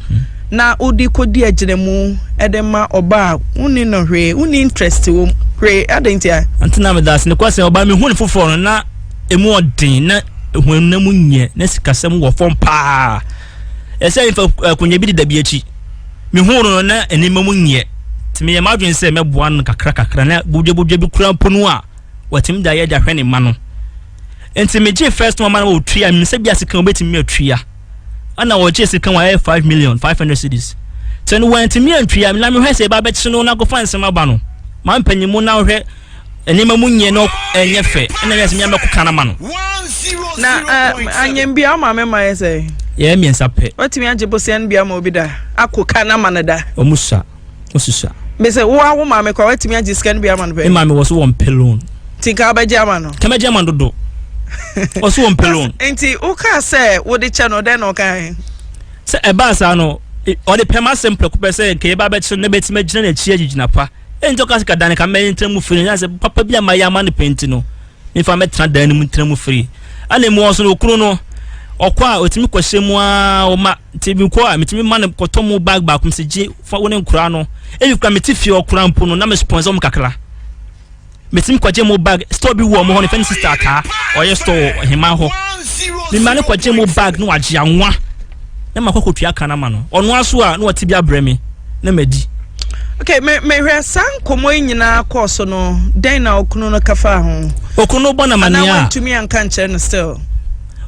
Speaker 3: na wode kɔdi agyinamu de ma ɔba a wonni no hwee, wonni interest wɔ mu hwee, adɛn nti a?
Speaker 2: Ante na meda ase ne kwasɛ ɔba mehu ne foforɔ no na emu ɔden na honam nyɛ na sikasɛm wɔ fam paa ɛsɛ nfa akonnwa bi deda bi akyi mehu no na nneɛma mu nyɛ nti meyɛ m'adwene sɛ mɛboa no kakra kakra na bodwabodwa bi kura mpo no a watumi de ayɛ de ahwɛ ne mma no nti megye first one ma no wɔtua menim sɛ bi a sika wɔbɛtumi atua ɛna wɔgye sika wɔn ayɛ 5 million 500 cedis sɛ no wɔntumi antua na mehwɛ sɛ ɛba bɛkye no na akɔfa nsɛm aba no ma mpanyimu na wohwɛ nneɛma mu nyɛ no ɛnyɛ fɛ ɛna yɛ sɛ mmea mɛkɔ kan ama no.
Speaker 3: Na anyɛ bi a ɔma ma yɛ sɛ.
Speaker 2: Yɛ mmiɛnsa pɛ.
Speaker 3: Watumi agye bosia no bi ama obi da akɔ kan ama no da.
Speaker 2: Ɔmo sua ɔmo susua.
Speaker 3: Mbese wo a wo maame kɔ watumi agye sika no bi ama no pɛ.
Speaker 2: Me maame wɔ so wɔ mpɛ loan.
Speaker 3: Nti nka wobɛgye ama no.
Speaker 2: Kɛmɛgye ama no dodo. Ɔso wɔ mpɛ loan.
Speaker 3: Nti wokaa sɛ wode kyɛ no dɛn na ɔkae?
Speaker 2: Sɛ ɛbaa saa no ɔde pɛ m'asɛm prɛko pɛ sɛ nka yɛba bɛkyerɛ no bɛtumi agyina n'akyi agyina pa. Enti ɔka sɛ ka dan ka mɛyɛ ntena mu firi no sɛ papa bi a mayɛ ama no pɛ nti no mefa mɛtena dan no mu ntena mu firi. Ɛna mu ɔso no okunu no ɔkɔ a ɔtumi kɔhyɛ mu ara ɔma nti mekɔ a metumi ma no kɔtɔ mu bag baako sɛ gye fa wo ne nkora no ebi kora mete fie ɔkora mpo no na me sponsor mu kakra. Metumi kɔgye mo bag store bi wɔ ɔmo hɔ no fɛn sister ataa ɔyɛ store wɔ heman hɔ mema no kɔgye mo bag na wagye anwa na makɔ kɔtua ka no ama no ɔno aso a na ɔte bi abrɛ me na madi.
Speaker 3: Okay, me mehwɛ saa nkɔmmɔ yi nyinaa kɔɔ so no, dɛn na okunu no ka faa ho?
Speaker 2: Okunu no bɔ no amaneɛ a.
Speaker 3: Anaa wantumi anka nkyerɛ no still?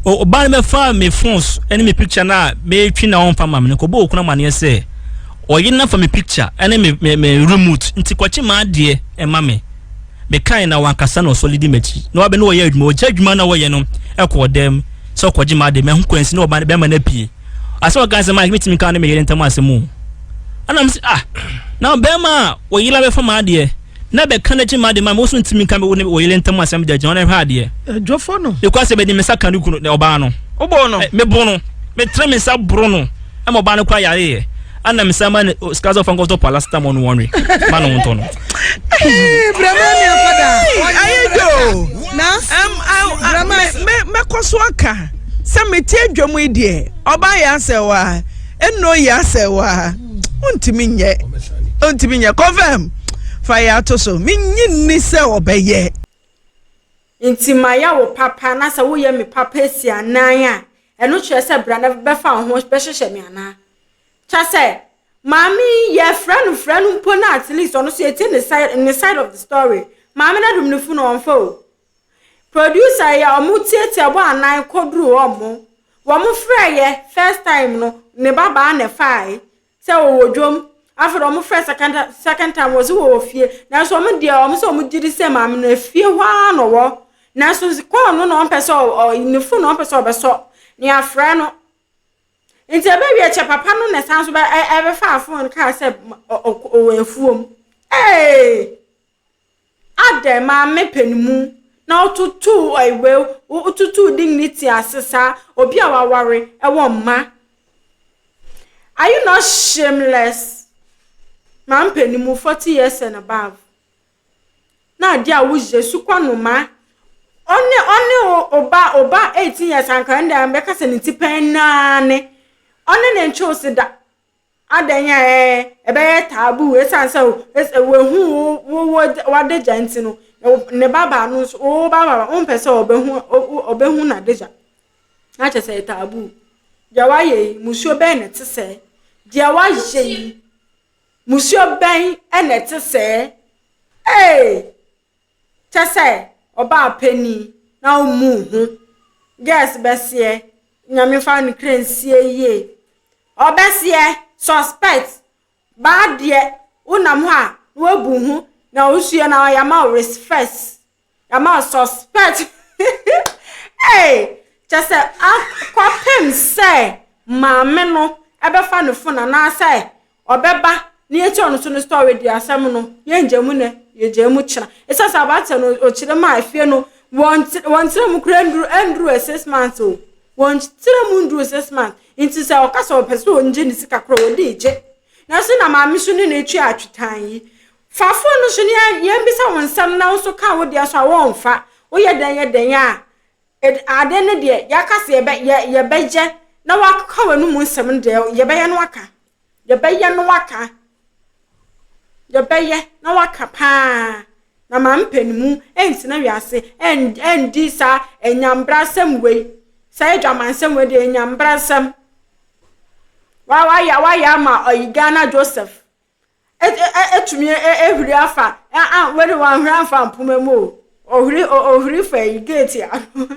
Speaker 2: Ɔbaa no bɛfaa me phones ne me picture no a metwi na ɔmfa ma me no kɔbɔ okunu amaneɛ sɛ Ɔyere no afa me picture ɛne me me me remote nti kɔkye m'adeɛ ɛma me. Mekae na wankasa na ɔsɔre di m'akyi na wabɛ na ɔyɛ adwuma ɔgya adwuma na ɔyɛ no ɛkɔɔ dɛm sɛ ɔkɔgye m'adeɛ mahu kwansi na ɔba bɛrima no apue. Asɛm ɔka sɛ Mike metumi ka ne me yere ntam asɛm o. Ɛna me sɛ ah na bɛrima a ɔyere abɛfa m'adeɛ na bɛka no gye m'adeɛ ma me wo so ntumi nka me wo ne wo yere ntam asɛm deɛ gyina hɔ na hwɛ adeɛ.
Speaker 4: Dwofo no.
Speaker 2: Mekɔ sɛ mede me nsa ka ne kunu ne ɔbaa no.
Speaker 3: Wobɔ no?
Speaker 2: Mebo no. Metere me nsa boro no. Ɛma ɔbaa no kora yareeɛ. Ɛna me san ma no sika sɛ ɔfa nkɔtɔ paracetamol no wɔnwe ma no ntɔ no.
Speaker 4: Brɛma mi akɔda.
Speaker 3: Ayɛ dwo.
Speaker 4: Na brɛma.
Speaker 3: Mɛkɔ so aka sɛ mete adwa mu yi deɛ ɔbaa yɛ asɛ wa ɛnno yɛ asɛ wa wontumi nyɛ wontumi nyɛ confirm fa yɛ ato so menyi nni sɛ ɔbɛyɛ.
Speaker 1: Nti mayɛ wo papa na sɛ woyɛ me papa asi anan a, ɛno kyerɛ sɛ bra na bɛfa wo ho bɛhyehyɛ me anaa? Kyɛ sɛ maame yi yɛfrɛ no frɛ no mpo na at least ɔno so yɛtie ne side ne side of the story. Maame no adum ne funu ɔmfa o. Producer yɛ ɔmo tietia bɔ anan kɔduru ɔmo. Wɔn frɛ yɛ first time no ne babaa na ɛfaae sɛ wɔwɔ dwom. Afei de wɔn frɛ second second time wɔsi wɔwɔ fie. Nanso wɔn deɛ wɔn sɛ wɔn gye di sɛ maame no efie hɔ ara na ɔwɔ. Nanso kɔɔ no na ɔmpɛ sɛ ɔ ne phone na ɔmpɛ sɛ ɔbɛsɔ. Ne afrɛ no. Nti ɛbɛwie kyɛ papa no na ɛsan so bɛ ɛbɛfa phone kaa sɛ ɔwɔ afuom. Ee! Adɛn maame panimu na wototo wei wototo dignity ase saa obi a waware ɛwɔ mma. Are you not shameless? Maame panimu 40 years and above. Na adeɛ a woyɛ sukɔ noma ɔne ɔne ɔba ɔba 18 years anka ɛnna mbɛka sɛ ne ti pɛn naa ne ɔne ne ntwew se da. Adɛn a ɛɛ ɛbɛyɛ taboo esiane sɛ wahu wo wo w'adagya nti no, ne babaa no nso wo babaa wompɛ sɛ ɔbɛhu ɔbɛhu n'adagya. Na kyerɛ sɛ ɛyɛ taboo. Deɛ wayɛ yi, musuo bɛn na ɛte sɛɛ? Deɛ wayɛ yi, musuo bɛn na ɛte sɛɛ? Ee! Kyɛ sɛ ɔbaa panin na ɔmmu ho. Girls bɛseɛ Nyame mfa ne kra nsie yie. Ɔbɛseɛ suspect baa deɛ wonam hɔ a na wabu ho na wosua na yama wo respect yama wo suspect hey! Kyerɛ sɛ, kɔpem sɛ maame no bɛfa ne phone anaasɛ ɔbɛba na yɛatua ɔno nso ne story deɛ asɛm no yɛngya mu nɛ yɛgyaa mu kyena. Ɛsiane sɛ aberanteɛ no ɔkyerɛ mu a efie no wɔntena mu koraa nduru ɛnduru 6 months o, wɔntena mu nduru 6 months. Nti sɛ ɔka sɛ ɔpɛ sɛ ɔngye ne sika koraa, ɔde gye. Nanso na maame so ne n'atwa atwetan yi fa phone no so ne yɛn bisa wo nsɛm na wo nso ka wo deɛ so a wɔmfa woyɛ dɛn yɛ dɛn a ade no deɛ yɛaka sɛ yɛbɛ yɛ yɛbɛyɛ na waka w'anum nsɛm no deɛ, yɛbɛyɛ no aka, yɛbɛyɛ no waka, yɛbɛyɛ na waka paa. Na maame panimu ɛntena wiase ɛndi saa ɛnyambrasɛm wei, saa adwamansɛm wei deɛ, ɛnyambrasɛm wa wayɛ wayɛ ama ɔyi Ghana Joseph etumi ehuri afa a wɔde wɔn ahuri afa mpoma mu o, ohuri ohuri fa yi gate ano.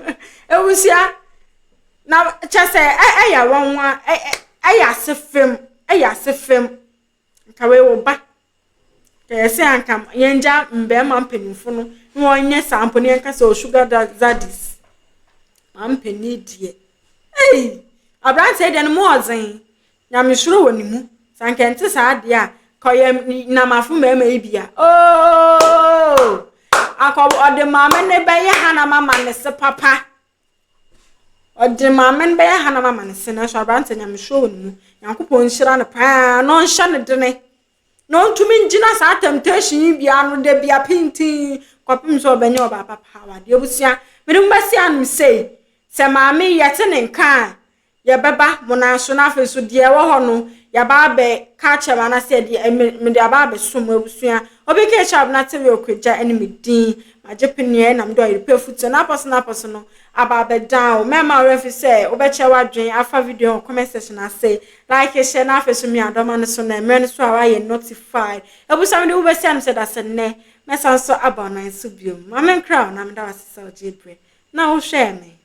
Speaker 1: Ewusua na kyɛ sɛ ɛyɛ wɔn wa ɛyɛ ase fam, ɛyɛ ase fam. Nka wei wɔ ba kɛyɛ sɛ anka yɛngya mbɛrima mpanyinfo no na wɔnyɛ saa mpo ne yɛnka sɛ o sugar daddies. Maa mpanyin deɛ, ei, aberanteɛ deɛ no mu ɔdzen, nyamesoro wɔ ne mu. Sɛ anka nte saa deɛ a, ka ɔyɛ namafo mmarima yi bi a ooo, anka ɔde maame ne bɛyɛ hanam ama ne se papa, ɔde maame no bɛyɛ hanam ama ne se. Nanso aberanteɛ, nyamesoro wɔ ne mu. Nyankopɔn nhyira no paa na ɔnhyɛ ne dene na ɔntumi ngyina saa temptation yi bia no da bia pintin kɔpem sɛ ɔbɛnyɛ ɔbaa papa awadeɛ. Abusua, mede mo bɛsi anom sei sɛ maame yɛte ne nka a, yɛbɛba mo nan so. Na afei so deɛ ɛwɔ hɔ no, yɛaba abɛ ka kyerɛ m anaasɛ yɛde mede aba abɛsom abusua. Obi ka kyerɛ Abena Tewɛ Okagya ne me din magye peneɛ na mede ɔyere pɛ futuo na apɔ so na apɔ so no aba abɛdan o. Mɛma wo werɛ fi sɛ wobɛkyerɛ w'adwene afa video wɔ comment section ase, like, hyɛ, na afei so mi adɔma no so na mmerɛ no so a wayɛ notified. Abusua, mede wobɛsi anom sɛ da sɛ nnɛ mɛsan so aba ɔnan so biom. Maame nkra wo na meda wase sɛ wogye berɛ na wohwɛɛ me.